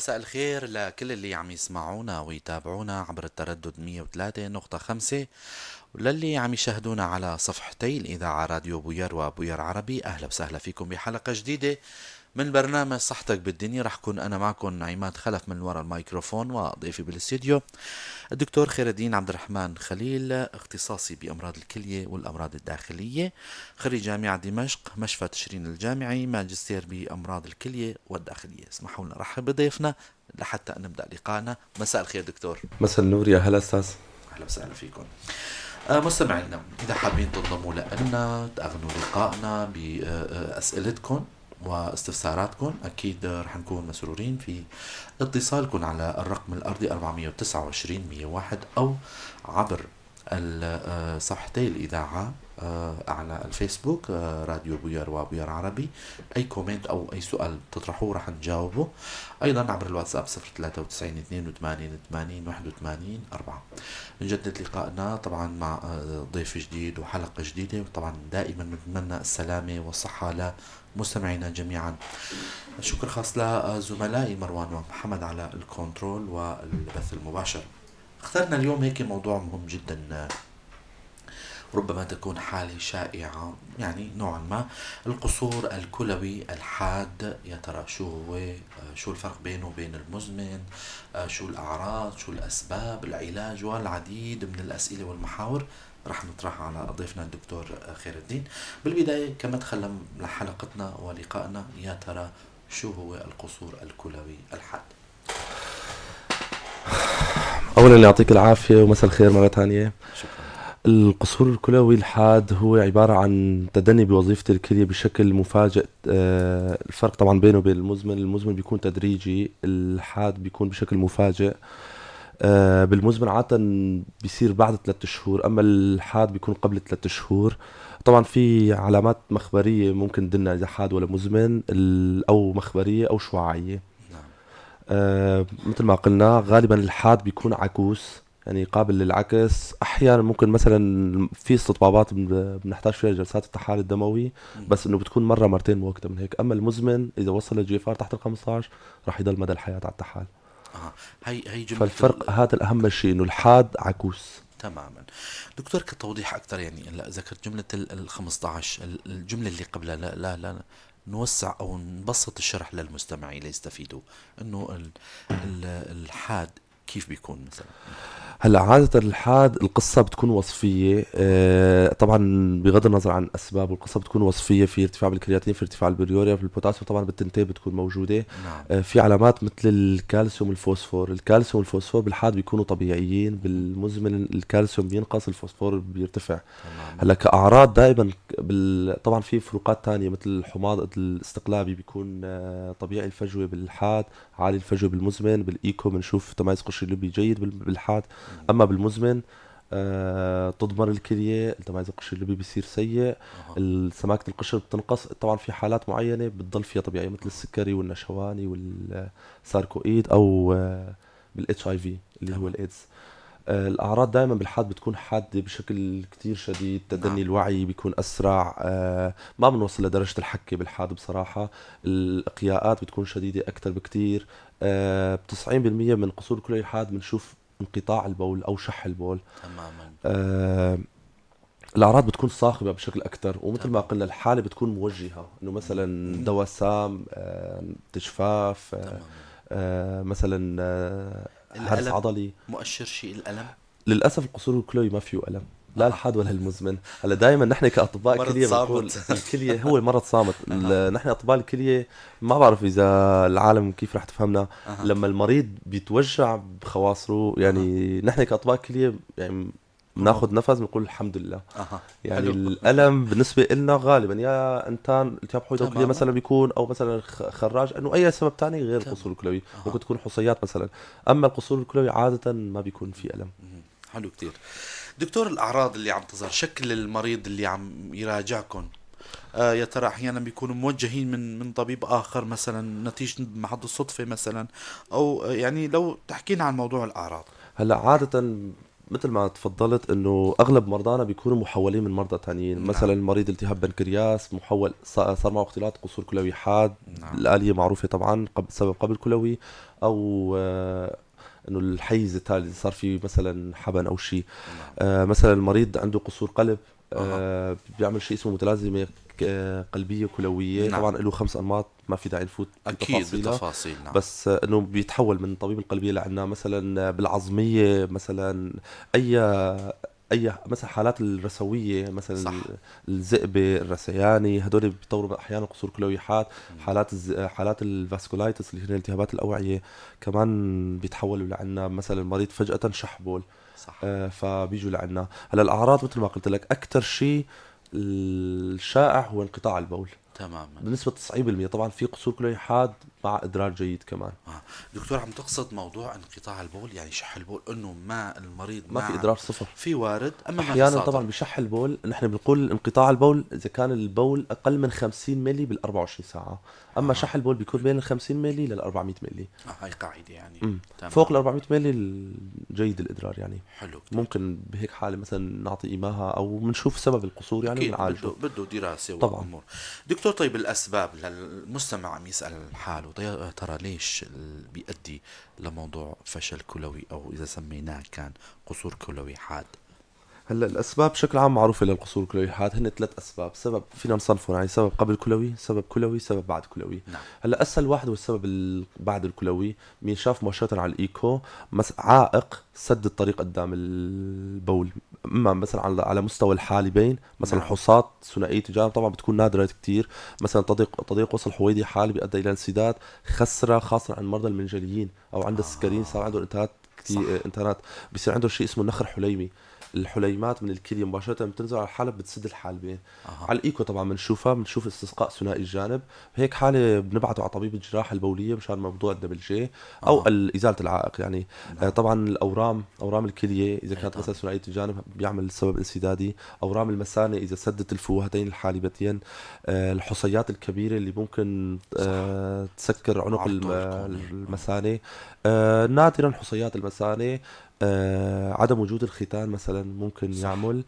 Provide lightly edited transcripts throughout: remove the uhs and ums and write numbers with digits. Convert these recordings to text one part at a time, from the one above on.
مساء الخير لكل اللي عم يسمعونا ويتابعونا عبر التردد 103.5، وللي عم يشاهدونا على صفحتي الإذاعة راديو بوير وبوير عربي. أهلا وسهلا فيكم بحلقة جديدة من برنامج صحتك بالدنيا. رح كون أنا معكم عماد خلف من وراء الميكروفون، وضيفي بالاستديو الدكتور خير الدين عبد الرحمن خليل، اختصاصي بأمراض الكلية والأمراض الداخلية، خريج جامعة دمشق، مشفى تشرين الجامعي، ماجستير بأمراض الكلية والداخلية. اسمحوا لنا رحب بضيفنا لحتى نبدأ لقائنا. مساء الخير دكتور. مساء النور، يا هلا استاذ. اهلا وسهلا فيكم. مستمعينا، اذا حابين تنضموا لنا تأغنوا لقائنا باسئلتكم واستفساراتكم، اكيد رح نكون مسرورين في اتصالكم على الرقم الارضي 429 101 او عبر صفحتي الاذاعة على الفيسبوك، راديو بوير وبوير عربي. اي comment او اي سؤال تطرحوه رح نجاوبه. ايضا عبر الواتساب 093 82 80 81 4. نجدد لقائنا طبعا مع ضيف جديد وحلقة جديدة، وطبعا دائما نتمنى السلامة والصحة لمستمعينا جميعا. شكر خاص لزملائي مروان ومحمد على الكنترول والبث المباشر. اخترنا اليوم هيك موضوع مهم جدا، ربما تكون حالة شائعة يعني نوعا ما، القصور الكلوي الحاد. يا ترى شو هو؟ شو الفرق بينه وبين المزمن؟ شو الأعراض؟ شو الأسباب؟ العلاج؟ والعديد من الأسئلة والمحاور رح نطرحها على ضيفنا الدكتور خير الدين. بالبداية كمدخل لحلقتنا ولقائنا، يا ترى شو هو القصور الكلوي الحاد؟ اولا يعطيك العافية ومساء الخير مرة ثانيه. شكرا. القصور الكلوي الحاد هو عبارة عن تدني بوظيفة الكلية بشكل مفاجئ. الفرق طبعا بينه وبين المزمن، المزمن بيكون تدريجي، الحاد بيكون بشكل مفاجئ. بالمزمن عادة بيصير بعد 3 شهور، أما الحاد بيكون قبل 3 شهور. طبعا في علامات مخبرية ممكن تدلنا إذا حاد ولا مزمن، أو مخبرية أو شعاعية. مثل ما قلنا، غالبا الحاد بيكون عكوس، يعني قابل للعكس. احيانا ممكن مثلا في استطبابات بنحتاج فيها جلسات التحاليل الدموي، بس انه بتكون مرة مرتين، مو اكثر من هيك. اما المزمن اذا وصل ال GFR تحت ال 15 راح يضل مدى الحياة على التحال. هي جملة. فالفرق هذا الاهم شيء، انه الحاد عكوس. تماما دكتور، كتوضيح اكثر، يعني هلا ذكرت جملة ال 15، الجملة اللي قبلها، لا لا لا نوسع او نبسط الشرح للمستمعين ليستفيدوا، انه الحاد كيف بيكون مثلا؟ هلا عادة الحاد القصة بتكون وصفية، طبعا بغض النظر عن الأسباب، القصة بتكون وصفية: في ارتفاع بالكرياتين، في ارتفاع باليوريا، في البوتاسيوم، طبعا بالتنتين بتكون موجودة. في علامات مثل الكالسيوم والفوسفور. الكالسيوم والفوسفور بالحاد بيكونوا طبيعيين، بالمزمن الكالسيوم بينقص، الفوسفور بيرتفع. هلا كأعراض دائما طبعا في فروقات تانية مثل الحماض الاستقلابي، بيكون طبيعي الفجوة بالحاد، عالي الفجوة بالمزمن. بال echo بنشوف تمايز قشري اللبي جيد بالحاد، اما بالمزمن تضمر الكليه، التمايز القشري اللبي بيصير سيء، سماكه القشر بتنقص. طبعا في حالات معينة بتضل فيها طبيعيه، مثل السكري والنشواني والساركويد او بال HIV اللي هو الايدز. الاعراض دائما بالحاد بتكون حادة بشكل كتير شديد، تدني الوعي بيكون اسرع، ما بنوصل لدرجة الحكة بالحاد بصراحه، الاقياءات بتكون شديدة اكثر بكتير. 90% من قصور الكلوي الحاد بنشوف انقطاع البول او شح البول. الاعراض بتكون صاخبه بشكل اكثر، ومثل ما قلنا الحالة بتكون موجهه، انه مثلا دواء سام، تجفاف، مثلا هرس الألم عضلي. مؤشر شيء الألم؟ للاسف القصور الكلوي ما فيه الم، لا الحاد ولا المزمن. هلا دائما نحن كاطباء مرض كليه بنقول صامت. الكلية هو مرض صامت. نحن اطباء الكليه، ما بعرف اذا العالم كيف رح تفهمنا، لما المريض بيتوجع بخواصره، يعني نحن كاطباء كليه يعني بناخذ نفس، بنقول الحمد لله. يعني الالم بالنسبة لنا غالبا يا انتان، التهاب حويضه وكلية مثلا بيكون، او مثلا خراج، انه اي سبب ثاني غير القصور الكلوي. ممكن تكون حصيات مثلا. اما القصور الكلوي عادة ما بيكون في الم. حلو كتير دكتور. الأعراض اللي عم تظهر، شكل المريض اللي عم يراجعكم، يا ترى احيانا بيكونوا موجهين من طبيب اخر مثلا، نتيجة محض الصدفة مثلا، او يعني لو تحكينا عن موضوع الاعراض. هلا عادة مثل ما تفضلت انه اغلب مرضانا بيكونوا محولين من مرضى تانيين. نعم. مثلا مريض التهاب بنكرياس محول، صار معه اختلاط قصور كلوي حاد. نعم. الآلية معروفة طبعا، سبب قبل كلوي او انه الحيز الثالث صار في مثلا حبن او شيء. نعم. مثلا المريض عنده قصور قلب، بيعمل شيء اسمه متلازمة قلبية كلويه. نعم. طبعا له 5 انماط، ما في داعي نفوت اكيد بتفاصيل. نعم. بس انه بيتحول من طبيب القلبية لعنا مثلا بالعظميه، مثلا اي مثلا حالات الرسويه، مثلا صح. الذئبه، الرثياني، هدول بيطوروا احيانا قصور كلوي حاد. حالات ال vasculitis اللي هي التهابات الاوعية كمان بيتحولوا لعنا. مثلا المريض فجاة شح بول، صح. فبيجوا لعنا. هلا الاعراض مثل ما قلت لك اكثر شيء الشائع هو انقطاع البول تماما بنسبة 90%. طبعا في قصور كلوي حاد مع ادرار جيد كمان. دكتور، عم تقصد موضوع انقطاع البول يعني شح البول، انه ما المريض ما في ادرار صفر، في وارد، اما احيانا طبعا بشح البول. نحن بنقول انقطاع البول اذا كان البول اقل من 50 ملي بال 24 ساعة، اما شح البول بيكون بين ال 50 ملي لل 400 ملي. هاي قاعدة يعني. تمام. فوق ال 400 ملي جيد الادرار يعني. حلو. ممكن بهيك حاله مثلا نعطي ايماها او بنشوف سبب القصور يعني ونعالجه. بده دراسة وامور. دكتور، طيب الاسباب للمستمع عم يسال حاله ترى ليش بيؤدي لموضوع فشل كلوي او اذا سميناه كان قصور كلوي حاد؟ هلا الاسباب بشكل عام معروفة للقصور الكلوي الحاد، هن 3 اسباب. سبب فينا نصنفهم يعني سبب قبل كلوي، سبب كلوي، سبب بعد كلوي. نعم. هلا اسهل واحد هو السبب بعد الكلوي، مين شاف مباشرة على الايكو عائق سد الطريق قدام البول، اما مثلا على مستوى الحالبين، مثلا. نعم. حصات ثنائية الجانب طبعا بتكون نادرة كثير، مثلا تضييق وصل حويدي حالي بيؤدي الى انسداد خسره، خاصة عند المرضى المنجليين او عند السكريين، صار عندهم انتهاك كثير، انتانات، بصير عندهم شيء اسمه نخر حليمي، الحليمات من الكلية مباشرة بتنزل على الحالب بتسد الحالبين. على الايكو طبعا بنشوفها، بنشوف استسقاء ثنائي الجانب. بهيك حاله بنبعته على طبيب الجراحة البوليه مشان موضوع ال double J او ازالة العائق يعني. نعم. طبعا الاورام، اورام الكلية اذا كانت مثلا ثنائية الجانب بيعمل سبب انسدادي، اورام المثانه اذا سدت الفوهتين الحالبتين، الحصيات الكبيرة اللي ممكن تسكر عنق المثانه، نادرا حصيات المثانه، عدم وجود الختان مثلا ممكن. صح. يعمل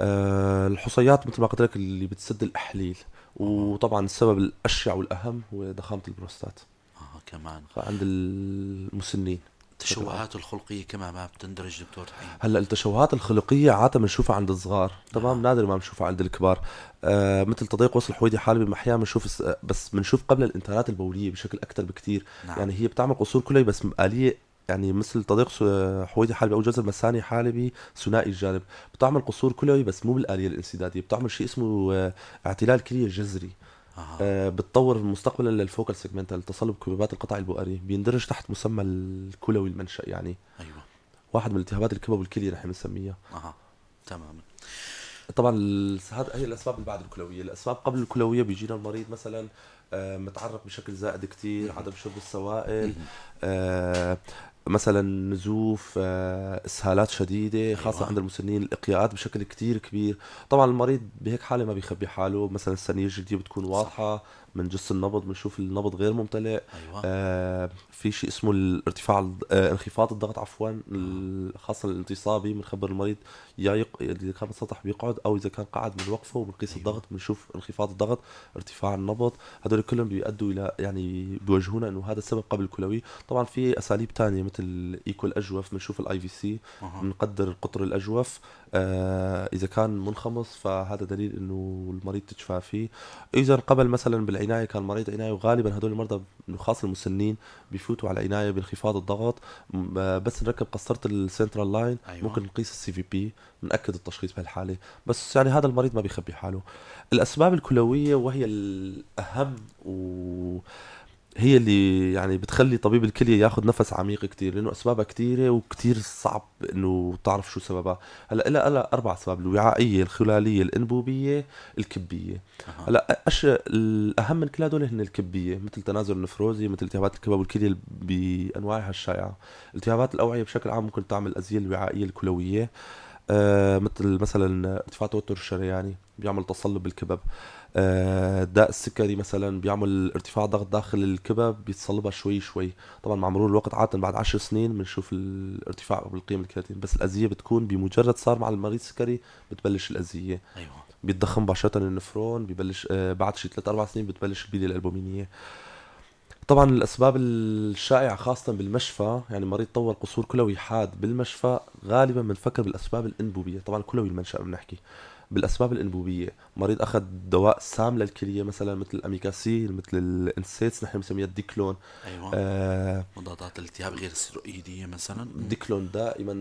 الحصيات مثل ما قلت لك اللي بتسد الاحليل. وطبعا السبب الاشيع والاهم هو ضخامه البروستات. كمان عند المسنين. التشوهات الخلقية كمان ما بتندرج دكتور؟ هلا التشوهات الخلقية عادة بنشوفها عند الصغار، تمام. نادر ما بنشوفها عند الكبار. مثل تضيق وصل حويدي حالبي احيانا بنشوف، بس بنشوف قبل الانتانات البوليه بشكل اكثر بكثير. نعم. يعني هي بتعمل قصور كلوي بس آلية، يعني مثل تضييق حويدي حالبي او جزر مثاني حالبي ثنائي الجانب، بتعمل قصور كلوي بس مو بالآلية الانسدادية، بتعمل شيء اسمه اعتلال كلية جذري. بتطور مستقبلا لل focal segmental، تصلب كبيبات القطع البؤري، بيندرج تحت مسمى الكلوي المنشأ يعني. ايوه، واحد من التهابات الكبد والكلية نحن بنسميها. تماما. طبعا هي الاسباب اللي بعد الكلويه. الاسباب قبل الكلويه بيجينا المريض مثلا متعرق بشكل زائد كتير، عدم شرب السوائل، مثلا نزوف، اسهالات شديدة خاصة. أيوة. عند المسنين، الاقياءات بشكل كتير كبير. طبعا المريض بهيك حاله ما بيخبي حاله، مثلا الثنية الجلدية بتكون واضحة. صح. من جس النبض بنشوف النبض غير ممتلئ. أيوة. في شيء اسمه الارتفاع، انخفاض الضغط عفوا، خاصة الانتصابي، بنخبر المريض يا اذا كان بالسطح بيقعد او اذا كان قاعد بنوقفه وبنقيس. أيوة. الضغط، بنشوف انخفاض الضغط، ارتفاع النبض، هدول كلهم بيؤدوا الى يعني بيوجهونا انه هذا السبب قبل الكلوي. طبعا في اساليب ثانية مثل ايكو الاجوف، بنشوف ال IVC، بنقدر قطر الاجوف، اذا كان منخمص فهذا دليل انه المريض تشفى فيه. اذا قبل مثلا بالعناية كان مريض عناية، وغالبا هدول المرضى خاصة المسنين بيفوتوا على العناية بانخفاض الضغط، بس نركب قسطره ال central line. أيوة. ممكن نقيس ال CVP، بنأكد التشخيص بهالحالة، بس يعني هذا المريض ما بيخبي حاله. الاسباب الكلويه وهي الاهم و هي اللي يعني بتخلي طبيب الكلية ياخذ نفس عميق كتير، لانه اسبابها كتيرة وكتير صعب انه تعرف شو سببها. هلا لها 4 اسباب: الوعائيه، الخلاليه، الانبوبيه، الكبيه. هلا الاهم من كل هدول هن الكبيه، مثل تنازل النفروزي، مثل التهابات الكبد والكلية بانواعها الشائعة. التهابات الاوعية بشكل عام ممكن تعمل ازيه الوعائيه الكلويه. مثل مثلا ارتفاع توتر الشرياني بيعمل تصلب بالكبب، داء السكري مثلا بيعمل ارتفاع ضغط داخل الكبب بيتصلبها شوي شوي. طبعا مع مرور الوقت عادة بعد 10 سنين بنشوف الارتفاع بالقيم الكرياتين، بس الأذية بتكون بمجرد صار مع المريض سكري بتبلش الأذية. ايوه، بيتضخم مباشرة النفرون، ببلش بعد شي 3-4 سنين بتبلش البيليا الألبومينية. طبعا الأسباب الشائعة خاصة بالمشفى، يعني مريض طور قصور كلوي حاد بالمشفى غالبا بنفكر بالأسباب الإنبوبية، طبعا كلوي المنشأ بنحكي بالأسباب الإنبوبية. مريض أخذ دواء سام للكلية مثلا مثل الأميكاسين، مثل ال NSAIDs نحن بنسميها الديكلون. ايوه، مضادات الالتهاب غير الستيرويدية مثلا. ديكلون دائما،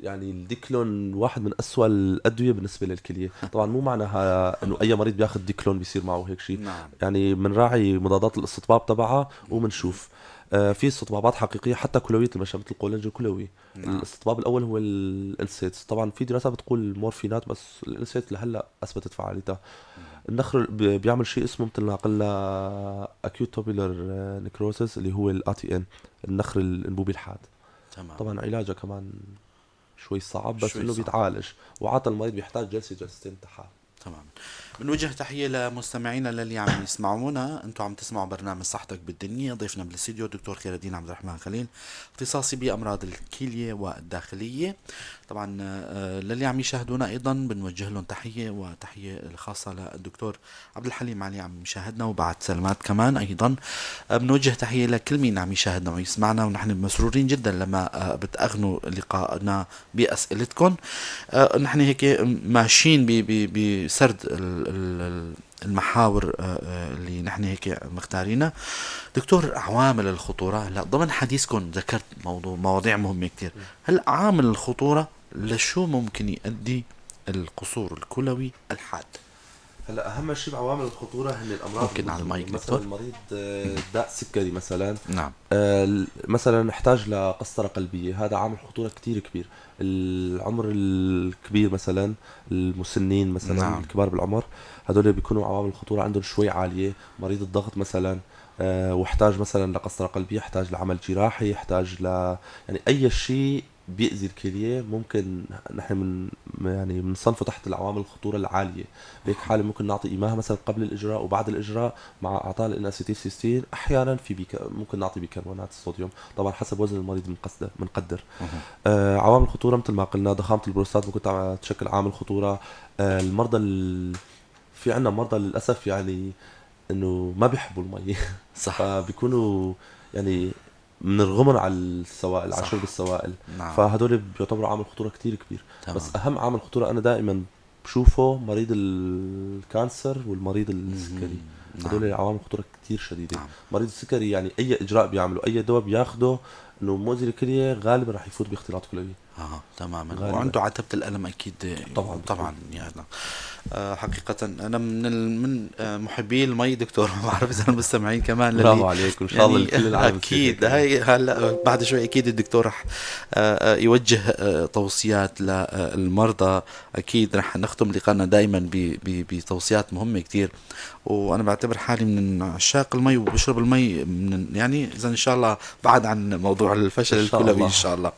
يعني الديكلون واحد من أسوأ الأدوية بالنسبة للكلية. طبعا مو معناها إنه أي مريض بياخذ ديكلون بيصير معه هيك شيء. نعم. يعني بنراعي مضادات الاستطباب تبعها وبنشوف في استطبابات حقيقية حتى كلويه المشى مثل القولنج الكلوي. نعم. الاستطباب الاول هو ال NSAIDs. طبعا في دراسات بتقول المورفينات، بس ال NSAIDs لهلا اثبتت فعاليتها. النخر بيعمل شيء اسمه مثل ما قلنا acute tubular necrosis اللي هو ال ATN، النخر الانبوبي الحاد. تمام. طبعا علاجه كمان شوي صعب، بس شوي انه صعب. بيتعالج، وعاده المريض بيحتاج جلسه جلستين تحال. تمام. بنوجه تحية لمستمعينا للي عم يسمعونا، انتم عم تسمعوا برنامج صحتك بالدنيا، ضيفنا بالاستديو الدكتور خير الدين عبد الرحمن خليل، اختصاصي بأمراض الكلية والداخلية. طبعا للي عم يشاهدونا ايضا بنوجه لهم تحية، وتحية الخاصة للدكتور عبد الحليم علي عم يشاهدنا وبعد سلامات كمان ايضا. بنوجه تحية لكل مين عم يشاهدنا ويسمعنا، ونحن مسرورين جدا لما بتأغنوا لقائنا بأسئلتكم. نحن هيك ماشيين بسرد المحاور اللي نحن هيك مختارينها. دكتور، عوامل الخطورة، هلا ضمن حديثكم ذكرت مواضيع مهمة كتير، هل عامل الخطورة لشو ممكن يؤدي القصور الكلوي الحاد؟ هلا اهم شيء بعوامل الخطورة هن الامراض ممكن على المايك مثلا دكتور. المريض داء سكري مثلا. نعم. مثلا احتاج لقسطره قلبية، هذا عامل خطورة كتير كبير. العمر الكبير مثلا، المسنين مثلا. نعم. الكبار بالعمر هدول بيكونوا عوامل الخطورة عندهم شوي عالية. مريض الضغط مثلا، واحتاج مثلا لقسطره قلبية، احتاج لعمل جراحي، احتاج ل يعني اي شيء بيأذي الكلية ممكن نحن من يعني بنصنفه تحت العوامل الخطورة العالية. بهيك حالة ممكن نعطي إيماها مثلا قبل الإجراء وبعد الإجراء مع إعطاء ال N-acetylcysteine. أحيانا في ممكن نعطي بيكربونات الصوديوم، طبعا حسب وزن المريض بنقدر. عوامل الخطورة مثل ما قلنا ضخامة البروستات ممكن تشكل عامل خطورة. المرضى في عندنا مرضى للأسف يعني إنه ما بيحبوا المي. صح. فبيكونوا يعني بنرغمهم على السوائل، على شرب السوائل. نعم. فهدول بيعتبروا عامل خطورة كتير كبير. تمام. بس أهم عامل خطورة أنا دائما بشوفه مريض ال cancer والمريض السكري. نعم. هدول عوامل خطورة كتير شديدة. نعم. مريض السكري يعني أي إجراء بيعمله، أي دواء بياخده إنه مؤذي للكلية غالبا رح يفوت باختلاط كلوي. تماما. غالباً. وعنده عتبة الألم أكيد. طبعاً. طبعاً يعني. حقيقة أنا من محبي المي دكتور، ما بعرف إذا المستمعين كمان للي برافو عليك، وإن شاء الله يعني لكل العالم أكيد. يصير هيك. هاي هلا بعد شوي أكيد الدكتور رح يوجه توصيات للمرضى. أكيد رح نختم لقاءنا دائما بتوصيات مهمة كتير، وأنا بعتبر حالي من عشاق المي وبشرب المي من يعني إذا إن شاء الله بعد عن موضوع الفشل إن شاء الكلوي الله. إن شاء الله.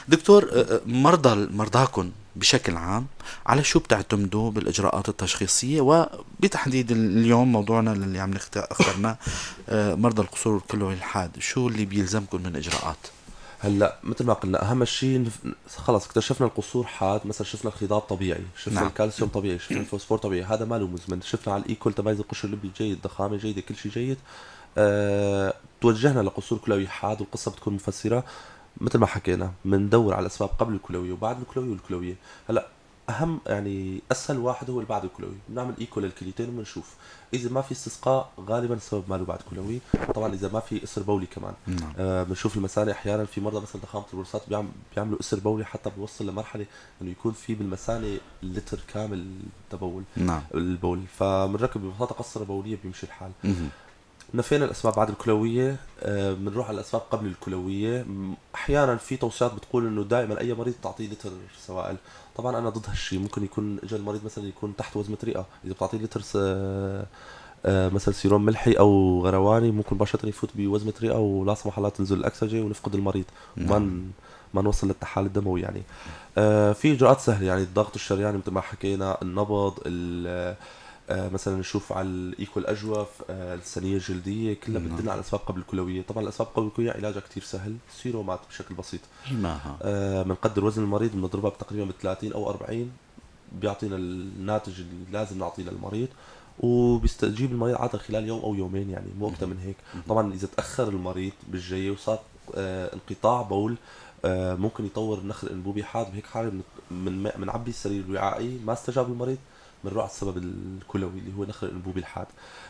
دكتور، مرضاكم بشكل عام على شو بتعتمدوا بالإجراءات التشخيصية، وبتحديد اليوم موضوعنا اللي عم اخترناه، مرضى القصور الكلوي الحاد، شو اللي بيلزمكم من إجراءات؟ هلا مثل ما قلنا أهم شيء خلص اكتشفنا القصور حاد، مثلا شفنا الخضاب طبيعي، شفنا نعم. الكالسيوم طبيعي، شفنا الفوسفور طبيعي، هذا ما له مزمن، شفنا على الإيكول تميز القشر اللبي جيد، ضخامة جيدة، كل شيء جيد. توجهنا لقصور كلوي حاد والقصة بتكون مفسرة. مثل ما حكينا بندور على الأسباب قبل الكلوية وبعد الكلوية والكلوية. هلا أهم يعني أسهل واحد هو اللي بعد الكلوي، بنعمل إيكو للكليتين وبنشوف إذا ما في استسقاء غالبا السبب ماله بعد كلوي. طبعا إذا ما في إسر بولي كمان. نعم. بنشوف المثانة أحيانا في مرضى مثلا ضخامة البروستات بيعملوا إسر بولي حتى بيوصل لمرحلة إنه يكون في بالمثانة لتر كامل تبول. نعم. البول، فبنركب ببساطة قسطرة بولية بيمشي الحال. مهم. نفينا الأسباب بعد الكلوية، بنروح على الأسباب قبل الكلوية. أحيانا في توصيات بتقول إنه دائما أي مريض تعطيه لتر سوائل. طبعا أنا ضد هالشيء، ممكن يكون إجا المريض مثلا يكون تحت وزمة رئة، إذا بتعطيه لتر مثلا سيروم ملحي او غرواني ممكن مباشرة يفوت بوزمه رئه ولا سمح الله تنزل الاكسجه ونفقد المريض. نعم. ما نوصل للتحاليل الدموي يعني. في اجراءات سهلة يعني الضغط الشرياني مثل ما حكينا، النبض، مثلا نشوف على الايكو الاجوف، الثنية الجلدية، كلها بتدلنا على الاسباب قبل الكلويه. طبعا الاسباب قبل الكلويه علاجها كثير سهل، سيرومات بشكل بسيط. بنقدر وزن المريض، بنضربها تقريبا ب 30 او 40، بيعطينا الناتج اللي لازم نعطيه للمريض، وبيستجيب المريض عادة خلال يوم او يومين يعني مو اكثر من هيك. طبعا اذا تاخر المريض بالجاي وصار انقطاع بول، ممكن يطور النخر الانبوبي حاد. بهيك حاله بنعبي السرير الوعائي، ما استجاب المريض بنروح على السبب الكلوي اللي هو نخر الانبوبي الحاد.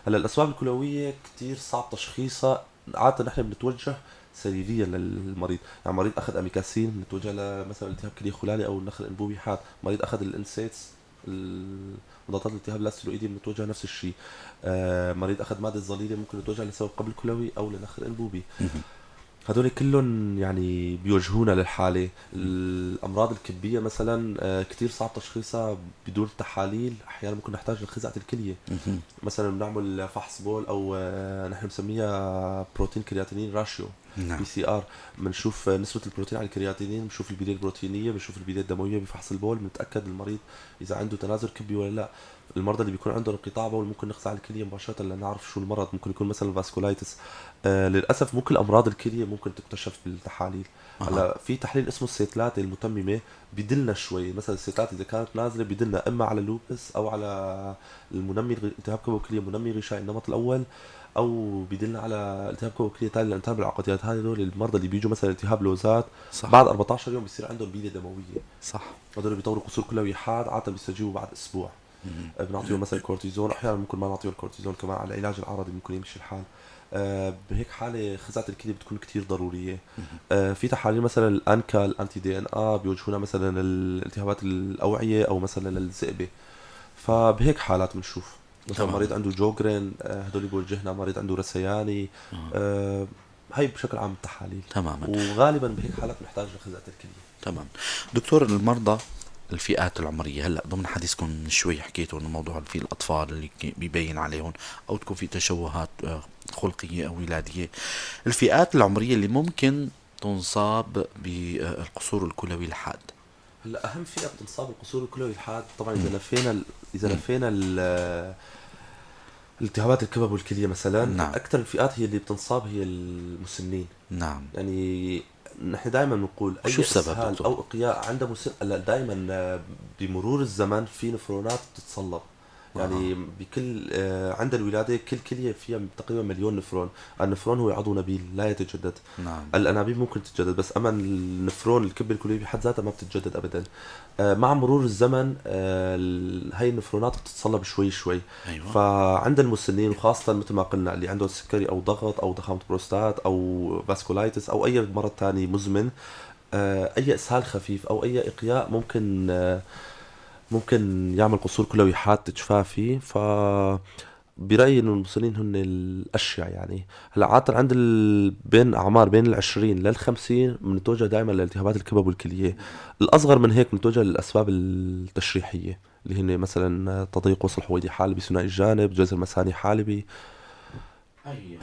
هلا الاسباب الكلويه كثير صعب تشخيصها، عادة نحن بنتوجه سريريا للمريض، يعني مريض اخذ اميكاسين بنتوجه لمثلا التهاب كليه خلالي او النخر الانبوبي حاد، مريض اخذ ال NSAIDs مضادات الالتهاب اللاستيرويدي بنتوجه نفس الشيء، مريض اخذ مادة ظليله ممكن نتوجه لسبب قبل كلوي او لنخر انبوبي. هدول كلهم يعني بيوجهونا للحالة. الأمراض الكبية مثلا كتير صعب تشخيصها بدون تحاليل، أحيانا ممكن نحتاج لخزعة الكلية. مثلا بنعمل فحص بول أو نحن بنسميها protein creatinine ratio. نعم. PCR، بنشوف نسبة البروتين على الكرياتينين، بنشوف البيلة البروتينية، بنشوف البيلة الدموية بفحص البول، بنتأكد المريض إذا عنده تناذر كبي ولا لا. المرضى اللي بيكون عندهم انقطاع بول ممكن نخزع الكلية مباشرة لنعرف شو المرض، ممكن يكون مثلا vasculitis. للاسف مو كل امراض الكلية ممكن تكتشف بالتحاليل. هلا في تحليل اسمه ال C3 المتممه بيدلنا شوي، مثلا ال C3 اذا كانت نازله بيدلنا اما على lupus او على المنمي التهاب كبد الكلية منمي غشائي النمط الاول، او بيدلنا على التهاب كبد الكلية تالي الانتان بالعقديات. هدول المرضى اللي بيجوا مثلا التهاب لوزات، صح. بعد 14 يوم بيصير عندهم بيله دموية، صح. هدول بيطوروا قصور كلوي حاد، عادة بيستجيبوا بعد اسبوع. بنعطيهم مثلا كورتيزون، احيانا ممكن ما نعطيهم كورتيزون كمان، على العلاج العرضي ممكن يمشي الحال. بهيك حاله خزعه الكلية بتكون كتير ضرورية. في تحاليل مثلا ال ANCA، ال anti-DNA، بيوجهونا مثلا الالتهابات الاوعية او مثلا الذئبه. فبهيك حالات بنشوف مثلا مريض عنده Sjögren، هدول بيوجهنا، مريض عنده رثياني. هي بشكل عام التحاليل. تماما. وغالبا بهيك حالات بنحتاج لخزعه الكلية. تمام. دكتور، المرضى الفئات العمرية، هلا ضمن حديثكم من شوي حكيتوا انه موضوع في الاطفال اللي بيبين عليهم او تكون في تشوهات خلقية او ولاديه، الفئات العمرية اللي ممكن تنصاب بالقصور الكلوي الحاد. هلا اهم فئة بتنصاب بالقصور الكلوي الحاد طبعا اذا نفينا التهابات الكبد والكلية مثلا. نعم. اكثر الفئات هي اللي بتنصاب هي المسنين. نعم. يعني نحن دائما بنقول اي شو السبب او اقياء عند مسن، هلا دائما بمرور الزمن في نفرونات بتتصلب. يعني بكل عند الولادة كل كليه فيها تقريبا 1,000,000 نفرون. النفرون هو عضو نبيل لا يتجدد. نعم. الانابيب ممكن تتجدد، بس اما النفرون الكبه الكلية بحد ذاتها ما بتتجدد ابدا. مع مرور الزمن هاي النفرونات بتتصلب شوي شوي. أيوة. فعند المسنين وخاصة مثل ما قلنا اللي عندهم سكري او ضغط او ضخامه بروستات او vasculitis او اي مرض ثاني مزمن، اي اسهال خفيف او اي اقياء ممكن يعمل قصور كلوي حاد تجفافي. ف برايي انه المسنين هن الاشيع يعني. هلا عادة عند بين اعمار بين 20 لل50 بنتوجه دائما لالتهابات الكبد والكلية. الاصغر من هيك بنتوجه للاسباب التشريحيه اللي هن مثلا تضيق وصل حويدي حالبي ثنائي الجانب، جزر مثاني حالبي.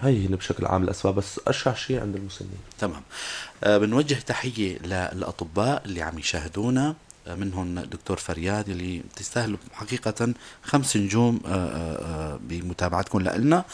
هي هن بشكل عام الاسباب، بس اشع شيء عند المسنين. تمام. بنوجه تحية للاطباء اللي عم يشاهدونا، منهم دكتور فرياد اللي تستاهلوا حقيقة 5 نجوم بمتابعتكم لنا.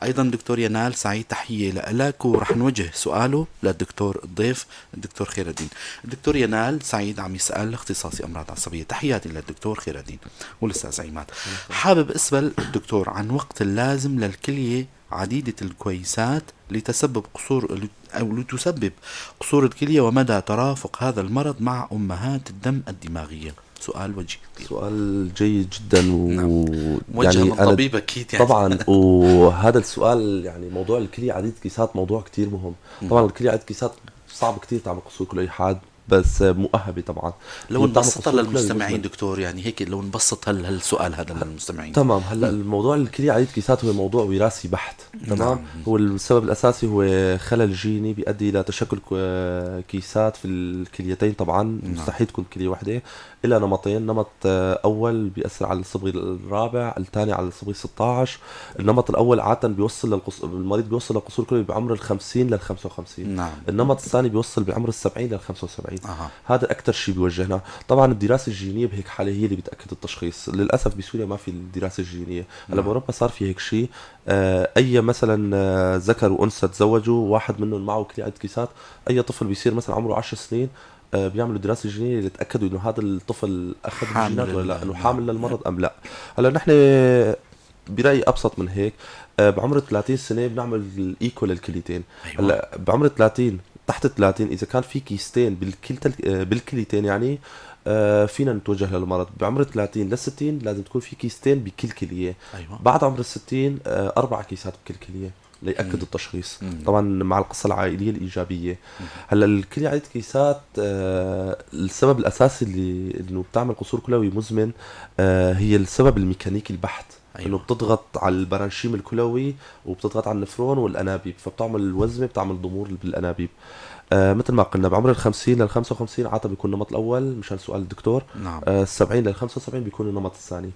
أيضا دكتور ينال سعيد تحية لك، ورح نوجه سؤاله للدكتور الضيف الدكتور خير الدين. الدكتور ينال سعيد عم يسأل اختصاصي أمراض عصبية. تحياتي للدكتور خير الدين والأستاذ عماد. حابب أسأل الدكتور عن وقت اللازم للكلية عديدة الكويسات لتسبب قصور أو لتسبب قصور الكلية، ومدى ترافق هذا المرض مع أمهات الدم الدماغية. سؤال وجيه. سؤال جيد جدا. نعم. موجه يعني من طبيب أكيد يعني. طبعا. وهذا السؤال يعني موضوع الكلية عديدة الكيسات موضوع كتير مهم. طبعا الكلية عديدة الكيسات صعب كتير تعمل قصور كلوي حاد، بس مؤهبه طبعا. لو نبسطها للمستمعين دكتور، يعني هيك لو نبسط هالسؤال هذا للمستمعين. تمام. هلا الموضوع الكلية عديدة الكيسات هو موضوع وراثي بحت. تمام. نعم. هو السبب الاساسي هو خلل جيني بيؤدي الى تشكل كيسات في الكليتين. طبعا. نعم. مستحيل تكون كليه واحدة، الى نمطين، نمط اول بيأثر على الصبغي الرابع، الثاني على الصبغي 16. النمط الاول عادة بيوصل المريض بيوصل للقصور الكلوي بعمر ال 50 لل 55. نعم. النمط الثاني بيوصل بعمر ال 70 لل 75. هذا اكثر شيء بيوجهنا. طبعا الدراسة الجينية بهيك حاله هي اللي بتاكد التشخيص. للاسف بسوريا ما في الدراسة الجينية. هلا باوروبا صار في هيك شيء. اي مثلا ذكر وانثى تزوجوا، واحد منهم معه كلية عدة كيسات، اي طفل بيصير مثلا عمره 10 سنين بيعملوا دراسة جينية ليتاكدوا انه هذا الطفل اخذ الجينات ولا لا، انه حامل للمرض ام لا. هلا نحن برايي ابسط من هيك. بعمر 30 سنة بنعمل الايكو للكليتين. أيوة. هلا بعمر 30، تحت 30، اذا كان في كيستين بالكليتين يعني فينا نتوجه للمرض. بعمر 30 ل 60 لازم تكون في كيستين بكل كليه. أيوة. بعد عمر 60 4 كيسات بكل كليه ليأكد التشخيص. طبعا مع القصة العائلية الايجابية. هلا الكلية عديدة كيسات السبب الاساسي اللي انه بتعمل قصور كلوي مزمن هي السبب الميكانيكي البحت. أيوة. انه بتضغط على البرانشيم الكلوي وبتضغط على النفرون والانابيب، فبتعمل وزمه، بتعمل ضمور بالانابيب. مثل ما قلنا بعمر ال 50 لل 55 عادة بيكون النمط الاول مشان سؤال الدكتور. نعم. 70 لل 75 بيكون النمط الثاني.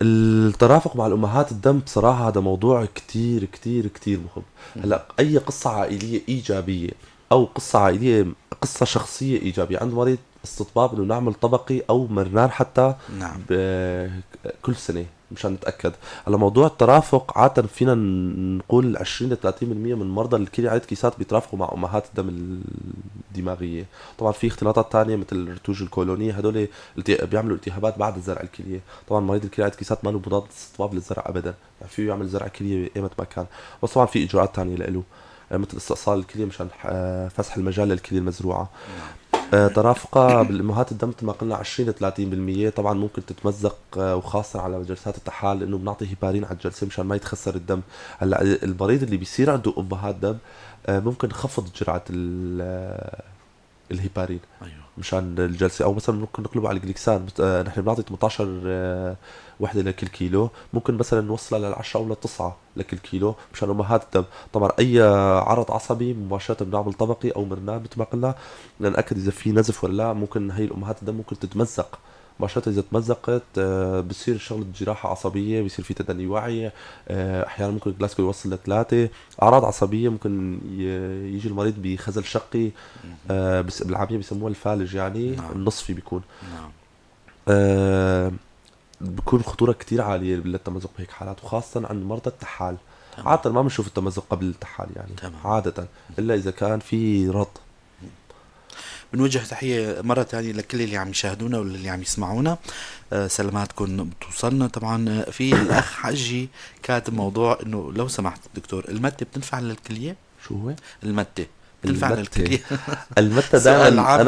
الترافق مع الامهات الدم بصراحة هذا موضوع كتير كتير كتير مهم. هلا اي قصة عائلية ايجابية او قصة عائلية، قصة شخصية ايجابية عند مريض، استطباب انه نعمل طبقي او مرنان حتى. نعم. كل سنة مشان نتاكد. هلا موضوع الترافق عادة فينا نقول 20 ل 30% من مرضى الكلية عديدة كيسات بيترافقوا مع امهات الدم الدماغية. طبعا في اختلاطات ثانية مثل الرتوج الكولونيه، هدول بيعملوا التهابات بعد زرع الكلية. طبعا مريض الكلية عديدة كيسات ما له مضاد استطباب للزرع ابدا، يعني فيه يعمل زرع كليه ايمت ما كان، بس طبعا في اجراءات ثانية له مثل استئصال الكلية مشان فسح المجال للكليه المزروعه. ترافقها بالامهات الدم مثل ما قلنا 20 ل 30%. طبعا ممكن تتمزق، وخاصة على جلسات التحال لانه بنعطي هيبارين على الجلسة مشان ما يتخسر الدم. هلا المريض اللي بيصير عنده امهات دم ممكن نخفض جرعة الهيبارين. أيوة. مشان الجلسة، او مثلا ممكن نقلبه على الجليكسان. نحن بنعطي 18 وحده لكل كيلو، ممكن مثلا نوصلها لل10 او لل9 لكل كيلو مشان امهات الدم. طبعا اي عرض عصبي مباشرة بنعمل طبقي او مرنان مثل ما قلنا لنأكد اذا في نزف ولا لا. ممكن هي الامهات الدم ممكن تتمزق مباشرة، إذا تمزقت بصير شغلة جراحة عصبية، بصير في تدني وعي، أحيانا ممكن جلاسكو يوصل ل3. أعراض عصبية ممكن يجي المريض بخزل شقي، بالعامية بيسموها الفالج يعني. نعم. النصفي بيكون. نعم. بيكون خطورة كتير عالية للتمزق بهيك حالات، وخاصة عند مرضى التحال. تمام. عادة ما بنشوف التمزق قبل التحال يعني. تمام. عادة إلا إذا كان في رد. بنوجه تحية مرة ثانية لكل اللي عم يشاهدونا واللي عم يسمعونا. سلاماتكم بتوصلنا. طبعا في الأخ حجي كاتب موضوع إنه لو سمحت دكتور، المتة بتنفع للكلية؟ شو هو؟ المتة بتنفع للكلية؟ المتة دائما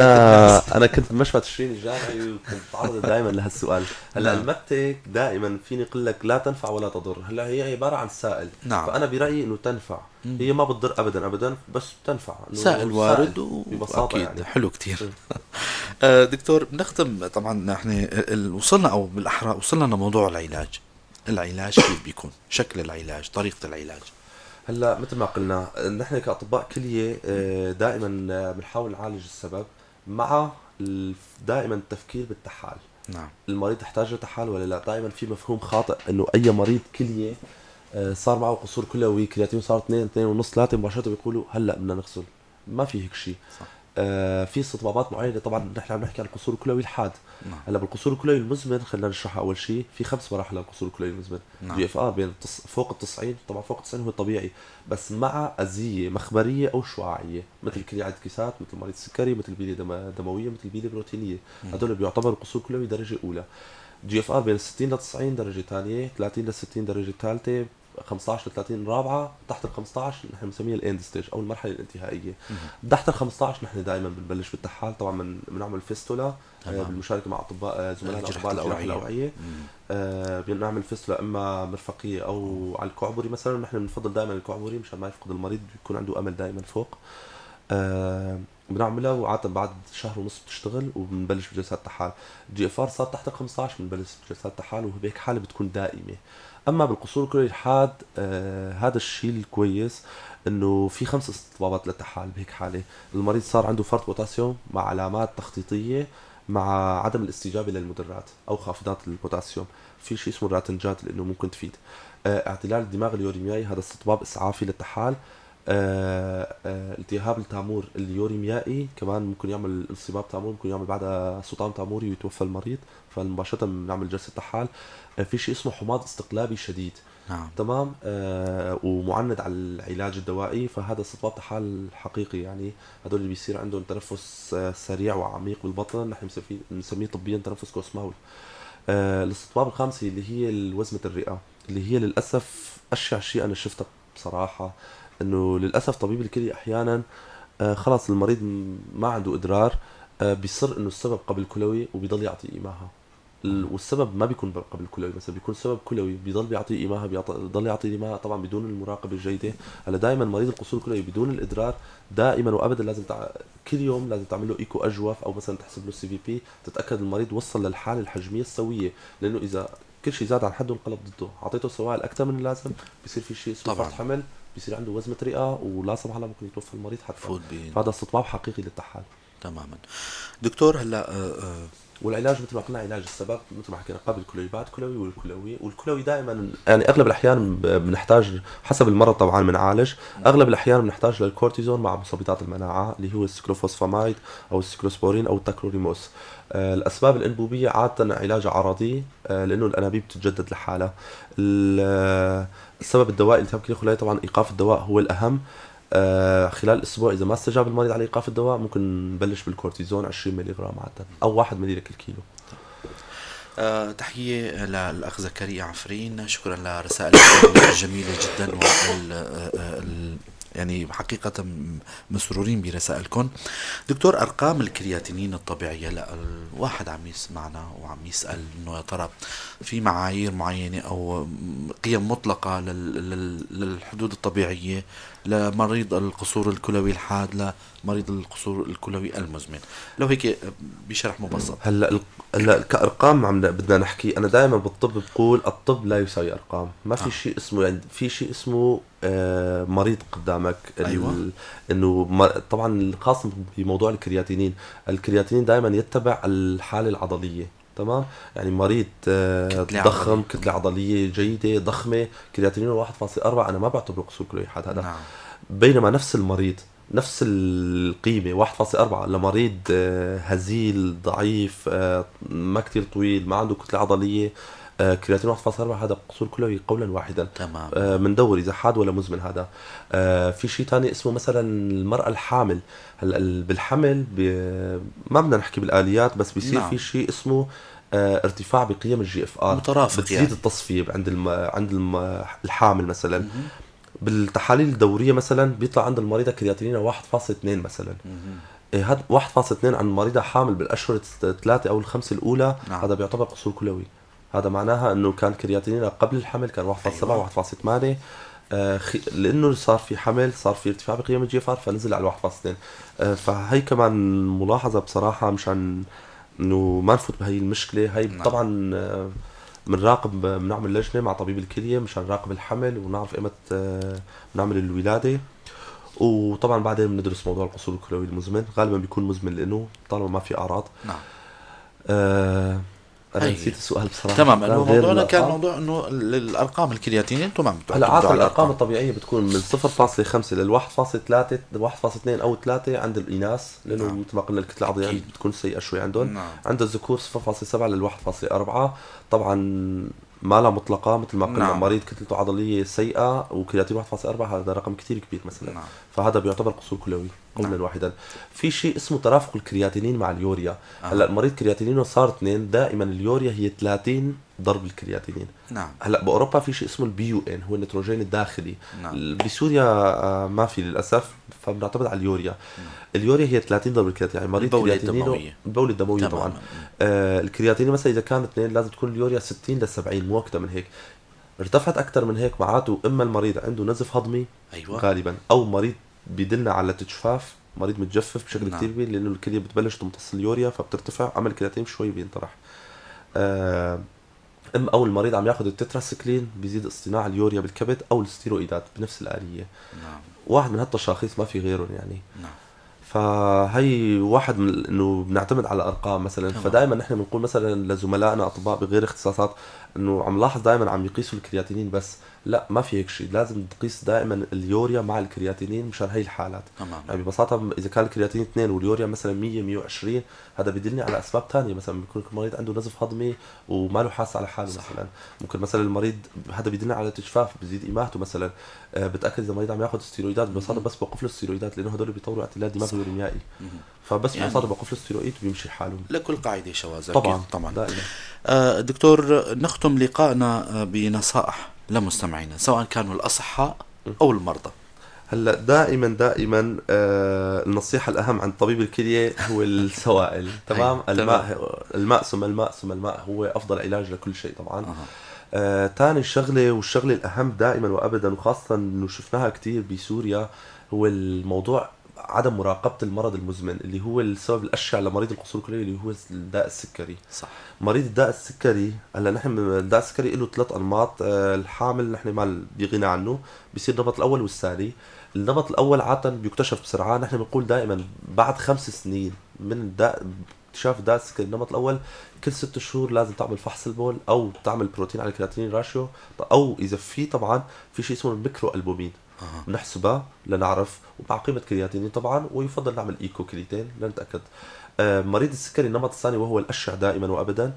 أنا كنت بمشفى تشرين الجامعي وكنت بتعرض دائما لهالسؤال. هلا. نعم. المتة دائما فيني أقول لك لا تنفع ولا تضر. هلا هي عبارة عن سائل. نعم. فأنا برأيي إنه تنفع. هي ما بتضر ابدا ابدا، بس بتنفع. سائل وارد ببساطة يعني. حلو كتير. دكتور بنختم. طبعا نحن وصلنا، او بالاحرى وصلنا لموضوع العلاج. العلاج كيف بيكون؟ شكل العلاج، طريقه العلاج. هلا مثل ما قلنا نحن كاطباء كليه دائما بنحاول نعالج السبب مع دائما التفكير بالتحال. نعم. المريض يحتاج لتحال ولا لا؟ دائما في مفهوم خاطئ انه اي مريض كليه صار معه قصور كلوي، كرياتين صار 2 2.5 3، مباشرة بيقولوا هلا بدنا نغسل. ما في هيك شيء. في استطبابات معينة. طبعا نحن عم نحكي عن القصور الكلوي الحاد. نعم. هلا بالقصور الكلوي المزمن خلينا نشرحها اول شيء. في 5 مراحل للقصور الكلوي المزمن. نعم. GFR بين فوق 90، طبعا فوق 90 هو طبيعي، بس مع اذيه مخبريه او شعاعيه مثل كلية عدة كيسات، مثل مريض السكري، مثل بيلي دموية، مثل بيلي بروتينيه. هدول بيعتبروا قصور كلوي درجه اولى. GFR بين 60 ل 90 درجه ثانية، 30 ل 60 درجه ثالثة، 15 ل 30 رابعه، تحت ال 15 نحن بنسميها ال end stage او المرحلة الانتهائيه. تحت ال 15 نحن دائما بنبلش بالتحال. طبعا بنعمل fistula بالمشاركة مع اطباء زملائنا اطباء الجراحة الاوعية. بنعمل fistula اما مرفقيه او على الكعبري مثلا. نحن بنفضل دائما الكعبري مشان ما يفقد المريض، بيكون عنده امل دائما فوق. بنعملها وعاده بعد شهر ونص بتشتغل وبنبلش بجلسات تحال. GFR صار تحت ال 15 بنبلش بجلسات تحال، وبهيك حاله بتكون دائمة. اما بالقصور الكلوي الحاد هذا الشيء الكويس انه في 5 استطبابات للتحال. بهيك حاله المريض صار عنده فرط بوتاسيوم مع علامات تخطيطيه مع عدم الاستجابة للمدرات او خافضات البوتاسيوم، في شيء اسمه الراتنجات اللي انه ممكن تفيد. اعتلال الدماغ اليوريميائي هذا استطباب اسعافي للتحال. التهاب التامور اليوريميائي كمان ممكن يعمل انصباب تامور، ممكن يعمل بعدها سطام تاموري ويتوفى المريض، فمباشرة بنعمل جلسة تحال. في شيء اسمه حماض استقلابي شديد. نعم. تمام. ومعند على العلاج الدوائي، فهذا استطباب تحال حقيقي. يعني هدول اللي بيصير عندهم تنفس سريع وعميق بالبطن، نحن بنسميه طبيا تنفس كوسماوي. الاستطباب الخامس اللي هي الوزمة الرئة، اللي هي للأسف أشيع شيء أنا شفته بصراحة، انه للاسف طبيب الكلي احيانا خلص المريض ما عنده ادرار، بيصر انه السبب قبل كلوي وبيضل يعطي ايماها، والسبب ما بيكون قبل كلوي، مثلا بيكون سبب كلوي بيضل بيعطي ايماها، بيضل يعطي ايماها طبعا بدون المراقبة الجيدة. هلا دائما مريض القصور الكلوي بدون الادرار دائما وابدا لازم كل يوم لازم تعمل له ايكو اجوف، او مثلا تحسب له CVP، تتاكد المريض وصل للحالة الحجميه السوية، لانه اذا كل شيء زاد عن حده انقلب ضده، اعطيته سوائل اكثر من اللازم بيصير في شيء اسمه فرط حمل، بيصير عنده وزمة رئة، ولا سمح الله ممكن يتوفى المريض حتى. فهذا استطباب حقيقي للتحال. تماما دكتور. هلا والعلاج مثل ما قلنا علاج السبب مثل ما حكينا قبل كلوي بعد كلوي والكلوي. والكلوي دائما يعني اغلب الاحيان بنحتاج حسب المرض طبعا بنعالج، اغلب الاحيان بنحتاج للكورتيزون مع مثبطات المناعة اللي هو السيكلوفوسفامايد او السيكلوسبورين او التاكروليموس. الاسباب الانبوبيه عادة علاجها عرضي، لانه الانابيب بتتجدد لحالها. السبب الدوائي التهاب كلى خلالي طبعا ايقاف الدواء هو الاهم. خلال اسبوع اذا ما استجاب المريض على ايقاف الدواء ممكن نبلش بالكورتيزون 20 ملي غرام عادة او 1 ملي لكل كيلو. تحية للاخ زكريا عفرين، شكرا لرسائلك الجميلة جدا يعني حقيقة مسرورين برسائلكم. دكتور، أرقام الكرياتينين الطبيعية، لا الواحد عم يسمعنا وعم يسأل إنه يا ترى في معايير معينة أو قيم مطلقة للحدود الطبيعية لمريض القصور الكلوي الحاد، لمريض القصور الكلوي المزمن، لو هيك بشرح مبسط. هلا كأرقام عم بدنا نحكي، أنا دائما بالطب بقول الطب لا يساوي أرقام، ما في شيء اسمه، يعني في شيء اسمه مريض قدامك. أيوة. انه طبعا خاصة بموضوع الكرياتينين، الكرياتينين دائما يتبع الحالة العضلية. تمام، يعني مريض ضخم، كتلة عضلية جيدة ضخمة، كرياتينين 1.4 انا ما بعتبره قصور كلوي حاد هذا. نعم. بينما نفس المريض نفس القيمة 1.4 لمريض هزيل ضعيف، ما كتير طويل، ما عنده كتلة عضلية، كرياتين 1.4 هذا قصور كلوي قولا واحدا. تمام. بندور اذا حاد ولا مزمن هذا. في شيء ثاني اسمه مثلا المراة الحامل. هلا بالحمل ما بدنا نحكي بالاليات، بس بيصير. نعم. في شيء اسمه ارتفاع بقيم ال GFR مترافق، بتزيد يعني التصفية عند الحامل مثلا. بالتحاليل الدورية مثلا بيطلع عند المريضة كرياتينين 1.2 مثلا. هذا 1.2 عند المريضة حامل بالاشهر الثلاثة او الخمسة الاولى. نعم. هذا بيعتبر قصور كلوي. هذا معناها انه كان كرياتينين قبل الحمل كان 1.7. أيوة. 1.8، لانه صار في حمل صار في ارتفاع بقيم ال GFR فنزل على 1.2. فهي كمان ملاحظة بصراحة مشان انه ما نفوت بهي المشكلة هي. نعم. طبعا بنراقب، بنعمل لجنة مع طبيب الكلية مشان نراقب الحمل ونعرف ايمت بنعمل الولادة، وطبعا بعدين بندرس موضوع القصور الكلوي المزمن. غالبا بيكون مزمن لانه طالما ما في اعراض. نعم. انا نسيت السؤال بصراحة. تمام، انه موضوعنا كان موضوع انه الارقام الكرياتينين. تمام. هلا عادة الارقام الطبيعية بتكون من 0.5 لل 1.3، 1.2 او 3 عند الاناث، لانه نعم. مثل ما قلنا الكتلة العضلية بتكون سيئه شوي عندهم. نعم. عند الذكور 0.7 لل 1.4، طبعا ما لها مطلقه مثل ما قلنا. نعم. مريض كتلته عضلية سيئه وكرياتين 1.4 هذا رقم كثير كبير مثلا. نعم. فهذا بيعتبر قصور كلوي قولا نعم. واحدا. في شيء اسمه ترافق الكرياتينين مع اليوريا. هلا المريض كرياتينينه صار 2، دائما اليوريا هي 30 ضرب الكرياتينين. نعم. هلا باوروبا في شيء اسمه ال BUN، هو النيتروجين الداخلي. نعم. بسوريا ما في للاسف، فبنعتمد على اليوريا. نعم. اليوريا هي 30 ضرب الكرياتين، يعني مريض البولة كرياتينينه الدموية. البولة الدموية طبعا. الكرياتين مثلا اذا كان 2 لازم تكون اليوريا 60 ل 70، مو اكثر من هيك. ارتفعت اكثر من هيك معناته اما المريض عنده نزف هضمي. أيوة. غالبا، او مريض بيدلنا على تجفاف مريض متجفف بشكل كثير كبير، لانه الكلية بتبلش تمتص اليوريا فبترتفع، اما الكرياتين شوي بينطرح. او المريض عم ياخذ التتراسيكلين بيزيد اصطناع اليوريا بالكبد، او الستيرويدات بنفس الالية. واحد من هالتشاخيص ما في غيرهم يعني. فهي واحد من انه بنعتمد على ارقام مثلا. فدائما نحن بنقول مثلا لزملائنا اطباء بغير اختصاصات انه عم لاحظ دائما عم يقيسوا الكرياتينين بس، لا ما في هيك شيء، لازم تقيس دائما اليوريا مع الكرياتينين مشان هي الحالات. يعني ببساطة اذا كان الكرياتين 2 واليوريا مثلا 100 120، هذا بيدلني على اسباب ثانية، مثلا بيكون المريض عنده نزف هضمي وما له حاس على حاله. مثلا ممكن مثلا المريض هذا بيدلني على تجفاف، بزيد اماته مثلا. بتاكد اذا المريض عم ياخذ ستيرويدات، ببساطة بس بوقف له الستيرويدات لانه هدول بيطوروا اعتلال دماغي ورميائي، فبس يعني ببساطة بوقف له الستيرويد وبيمشي حاله. لكل قاعدة شواذ. طبعا طبعا دائما. دكتور، نختم لقائنا بنصائح لمستمعينا سواء كانوا الأصحاء أو المرضى. هلا دائما دائما النصيحة الأهم عند طبيب الكلية هو السوائل. تمام. الماء، الماء ثم الماء ثم الماء هو أفضل علاج لكل شيء طبعا. ثاني شغلة والشغلة الأهم دائما وأبدا، وخاصة إنه شفناها كثير بسوريا، هو الموضوع عدم مراقبة المرض المزمن اللي هو السبب الأشيع لمريض القصور الكلوي اللي هو الداء السكري. مريض الداء السكري، هلا نحن الداء السكري له 3 أنماط. الحامل نحن ما بيغنى عنه، بيصير النمط الأول والثاني. النمط الأول عادة بيكتشف بسرعة، نحن بنقول دائما بعد 5 سنين من الداء اكتشاف الداء السكري النمط الأول، كل 6 شهور لازم تعمل فحص البول أو تعمل بروتين على ال creatinine ratio، أو إذا في طبعا في شيء اسمه ال microalbumin بنحسبها لنعرف، ومع قيمة كرياتينين طبعا، ويفضل نعمل ايكو كرياتين لنتأكد. مريض السكري النمط الثاني وهو الأشيع دائما وأبدا،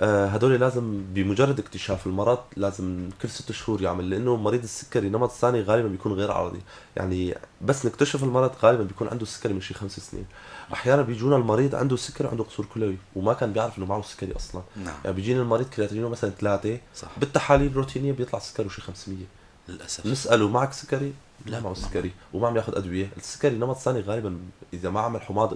هدول لازم بمجرد اكتشاف المرض لازم كل 6 شهور يعمل، لأنه مريض السكري النمط الثاني غالبا بيكون غير عرضي، يعني بس نكتشف المرض غالبا بيكون عنده سكري من شي 5 سنين. أحيانا بيجونا المريض عنده سكري وعنده قصور كلوي وما كان بيعرف إنه معه سكري أصلا. يعني بيجينا المريض كرياتينينه مثلا 3، بالتحاليل الروتينية بيطلع سكره شي 500. للأسف. نسأله معك سكري؟ لا معه سكري وما عم ياخذ أدوية. السكري النمط الثاني غالبا إذا ما عمل حماض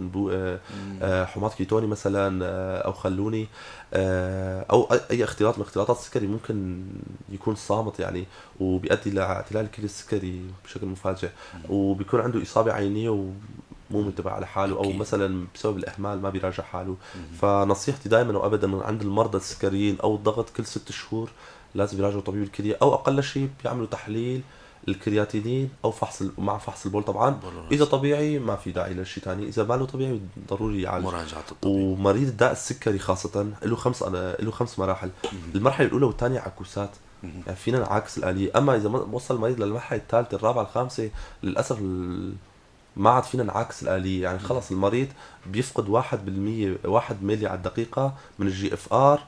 حماض كيتوني مثلا أو خلوني أو أي اختلاط من اختلاطات السكري ممكن يكون صامت يعني، وبيؤدي لاعتلال الكلى السكري بشكل مفاجئ، وبيكون عنده إصابة عينية ومو منتبه على حاله، أو مثلا بسبب الإهمال ما بيراجع حاله. فنصيحتي دائما وأبدا عند المرضى السكريين أو الضغط كل 6 شهور لازم يراجعوا طبيب الكلية، أو أقل شيء بيعملوا تحليل الكرياتينين أو فحص مع فحص البول طبعا. إذا طبيعي ما في داعي لشيء ثاني، إذا ما له طبيعي ضروري يعالج مراجعة الطبيب. ومريض الداء السكري خاصة له 5 مراحل. المرحلة الأولى والثانية عكوسات، يعني فينا نعاكس الآلية. أما إذا وصل المريض للمرحلة الثالثة الرابعة الخامسة للأسف ما عاد فينا نعاكس الآلية، يعني خلص المريض بيفقد 1% 1 ملي على الدقيقة من ال GFR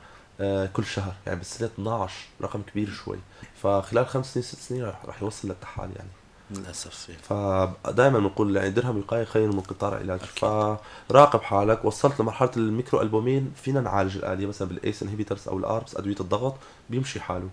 كل شهر، يعني بالسنة 12، رقم كبير شوي. فخلال 5 سنين 6 سنين رح يوصل للتحال يعني للأسف. فدائما بنقول يعني درهم وقاية خير من قطار علاج. فراقب حالك، وصلت لمرحلة ال microalbumin فينا نعالج الآلية مثلا بال ACE inhibitors او ال ARBs ادوية الضغط بيمشي حاله.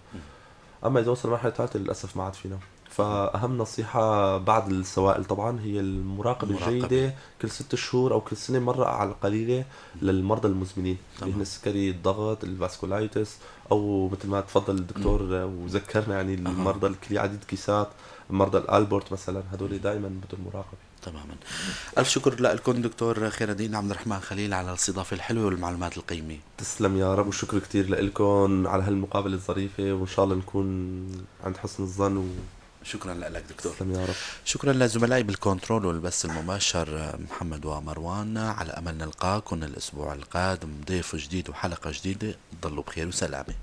اما اذا وصل لمرحلة ثالثة للاسف ما عاد فينا. فأهم نصيحة بعد السوائل طبعا هي المراقبة الجيدة كل 6 شهور أو كل سنة مرة على القليلة للمرضى المزمنين اللي هن السكري، الضغط، ال vasculitis، أو مثل ما تفضل الدكتور وذكرنا يعني المرضى الكلي عديد كيسات، مرضى الألبورت مثلا، هدول دائما بدهم مراقبة. تماما. ألف شكر لكم دكتور خير الدين عبد الرحمن خليل على الاستضافة الحلوة والمعلومات القيمة. تسلم يا رب، وشكر كثير لكم على هالمقابلة الظريفة، وإن شاء الله نكون عند حسن الظن. شكرا لك دكتور. تسلم يا رب. شكرا لزملائي بالكنترول والبث المباشر محمد ومروان. على امل نلقاكم الاسبوع القادم ضيف جديد وحلقه جديدة. ضلوا بخير وسلامه.